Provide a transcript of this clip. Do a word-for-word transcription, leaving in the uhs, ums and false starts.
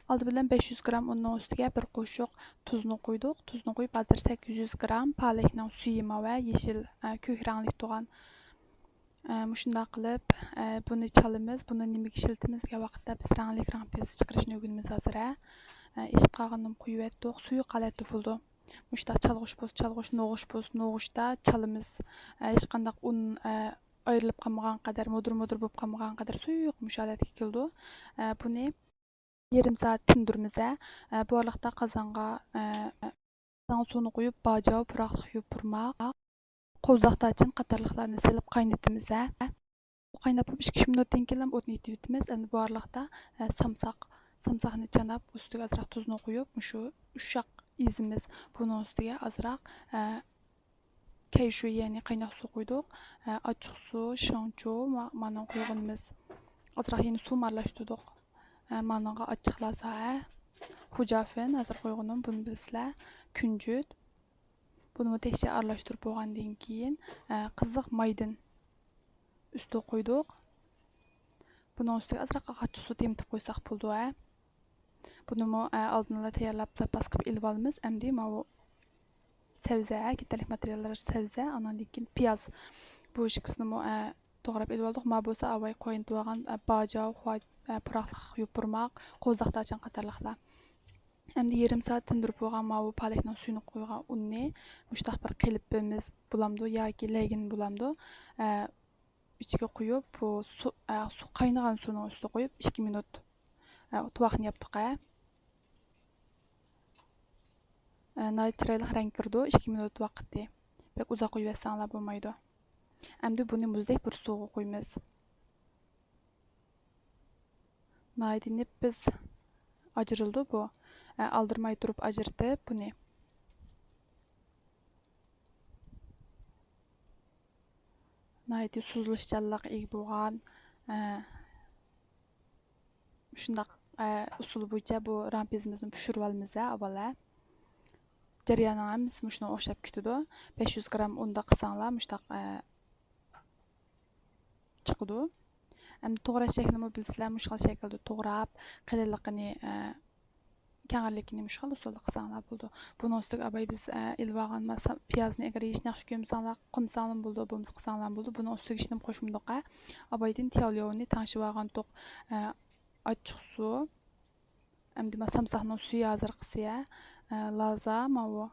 ئالدى بىلەن بەش يۈز گرام ئۇننىڭ ئۈستىگە بىر قوشۇق تۇزنى قۇيدۇق. تۇزنى قۇيۇپ، ھازىر سەككىز يۈز گرام پالەكنىڭ سۈيى ماۋۇ ھە، يېشىل، ئە، كۆك رەڭلىك تۇغان. ئە، مۇشۇنداق قىلىپ، ئە، بۇنى چالىمىز. بۇنى نېمىگە ئىشلىتىمىز دېگەن ۋاقىتتا بىز رەڭلىك رەڭ پېزى چىقىرىشنى ئۆگىنىمىز ھازىر ھە. ئە، ئېشىپ قالغىنىنى قۇيۇۋەتتۇق. سۇيۇق ھالەتتە بولىدۇ. مۇشۇنداق چالغۇچ بولسا چالغۇچ، نوغۇچ بولسا نوغۇچتا چالىمىز. ئە، ھېچقانداق ئۇن، ئە، ئايرىلىپ قالمىغان قەدەر، مۇدۇر-مۇدۇر بولۇپ قالمىغان قەدەر سۇيۇق مۇشۇ ھالەتكە كېلىدۇ. ئە، بۇنى يېرىم سائەت تىندۇرىمىز ھە. ئە، بۇ ئارىلىقتا قازانغا، ئە، قازانغا سۇنى قۇيۇپ، باجاۋ، پۇراقلىق يوپۇرماق، قوۋزاق دارچىن قاتارلىقلارنى سېلىپ قاينىتىمىز ھە. قايناپ بولۇپ ئىككى ئۈچ مىنۇتتىن كېيىن ئوتنى يېتىۋېتىمىز. ئەمدى بۇ ئارىلىقتا، ئە، سامساق، سامساقنى چاناپ، ئۈستىگە ئازراق تۇزنى قۇيۇپ، مۇشۇ ئۇششاق ئېزىمىز. بۇنىڭ ئۈستىگە ئازراق، ئە، كەيشۇ، يەنى قايناق سۇ قۇيدۇق. ئە، ئاچچىق سۇ، شېڭچۇ، ما-، مانان قۇيغىنىمىز. ئازراق يەنە سۇمۇ ئارىلاشتۇردۇق. ئە، مانانغا ئاچچىق لازا، ئە، خۇجافېن، ھازىر قۇيغىنىم، بۇنى بىلىسىلەر، كۈنجۈت. بۇنىمۇ تەكشى ئارىلاشتۇرۇپ بولغاندىن كېيىن، ئە، قىزىق مايدىن ئۈستىگە قۇيدۇق. بۇنىڭ ئۈستىگە ئازراق ئاچچىق سۇ تېمىتىپ قويساق بولىدۇ، ئە. بۇنىمۇ، ئە، ئالدىنلا تەييارلاپ زاپاس قىلىپ ئېلىۋالىمىز. ئەمدى ماۋۇ سەۋزە، كېتەرلىك ماتېرىياللار سەۋزە، ئاناندىن كېيىن پىياز. بۇ ئىككىسىنىمۇ، ئە، توغراپ ئېلىۋالدۇق. ما بولسا ئاۋاي قاينىتىۋالغان، ئە، باجاۋ، خۇا-، ئە، پۇراقلىق يوپۇرماق، قوۋزاق دارچىن قاتارلىقلار. ئەمدى يېرىم سائەت تىندۇرۇپ بولغان ماۋۇ پالەكنىڭ سۈيىنى قۇيغان ئۇننى مۇشۇنداق بىر قېلىپىمىز بولامدۇ ياكى لەگىن بولامدۇ، ئە، ئىچىگە قۇيۇپ، بۇ سۇ، ئە، سۇ، قاينىغان سۇنىڭ ئۈستىگە قۇيۇپ، ئىككى مىنۇت، ئە، تۇۋاقنى ياپتۇق، ئە. ئە، ناھايىتى چىرايلىق رەڭ كىرىدۇ، ئىككى مىنۇت ۋاقىتى. بەك ئۇزاق قويۇۋەتسەڭلار بولمايدۇ. ئەمدى بۇنى مۇزدەك بىر سۇغا قۇيىمىز. ناھايىتى نېپىز ئاجرىلىدۇ بۇ. ئە، ئالدىرىماي تۇرۇپ ئاجرىتىپ بۇنى. ناھايىتى سوزۇلۇشچانلىققا ئىگە بولغان، ئە، مۇشۇنداق، ئە، ئۇسۇل بويىچە بۇ رامپىزىمىزنى پىشۇرۇۋالىمىز، ئە، ئاۋۋال، ئە. جەريانىنىڭ ھەممىسى مۇشۇنىڭغا ئوخشاپ كېتىدۇ. بەش يۈز گرام ئۇندا قىلساڭلار مۇشۇنداق، ئە، چىقىدۇ. ئەمدى توغراش شەكلىمۇ بىلىسىلەر، مۇشۇ خىل شەكىلدە توغراپ، قېلىنلىقىنى، ئە، كەڭرىلىكىنى مۇشۇ خىل ئۇسۇلدا قىلساڭلار بولىدۇ. بۇنىڭ ئۈستىگە ئاۋاي بىز، ئە، ئېلىۋالغان ماسا-، پىيازنى ئەگەر يېيىشنى ياخشى كۆرمىسەڭلار، قويمىساڭلارمۇ بولىدۇ، بولمىسا قىلساڭلارمۇ بولىدۇ. بۇنىڭ ئۈستىگە ھېچنېمە قوشمىدۇق، ئە. ئاۋايدىن تياۋلياۋنى تەڭشىۋالغانتۇق، ئە، ئاچچىق سۇ. ئەمدى ما سامساقنىڭ سۈيى ھازىرقىسى، ئە، لازا، ماۋۇ